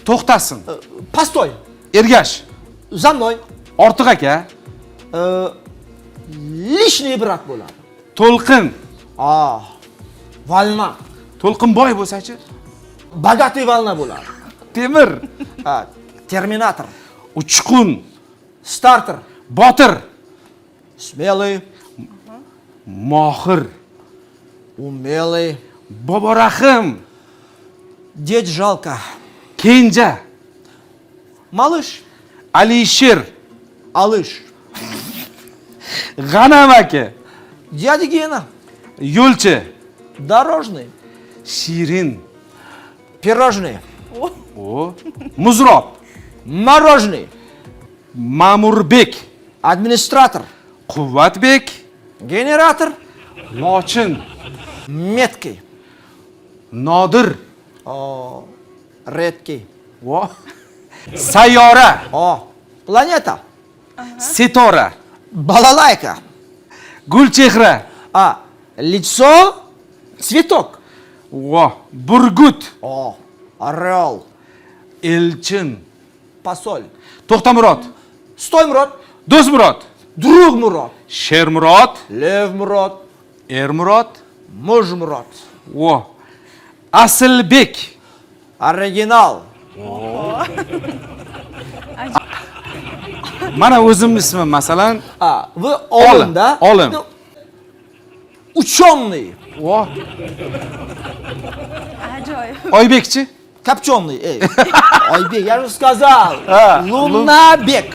To'xtasin. Постой. Ergash. За мной. Ortiq aka. Личный брат bo'ladi. To'lqin. А, волна. To'lqinboy bo'lsachi? Богатый волна bo'ladi. Temir. А, терминатор. Uchqun. Стартер. Botir. Смелый. Mohir. Умелый. Boborahim. Деть жалко. Kenja. Малыш. Alisher. Алыш. G'anam aka. Дядя Гена. Yo'lchi. Дорожный. Shirin. Пирожный. O. Muzrob. Мороженый. Ma'murbek. Администратор. Quvvatbek. Генератор. Lochin. Меткий. Nodir. О, редкий. Vo. Sayyora. О, планета. Setora. Балалайка. Gulchehra. А, лицо. Цветок. Vo. Burgut. О, орел. Elchin. Посоль. To'xtamurod. Стой, Мурод. Do'stmurod. Друг Мурод. Shermurod. Лев Мурод. Ermurod. Муж Мурод. Vo. Asilbek. Оригинал. Mana o'zimni ismim masalan. А, вы Олым, да? Olim. Ну, ученый. Vo. Ajoyib. Oybekchi? Копченый. Эй. Ойбек, я же сказал. А, Лунабек.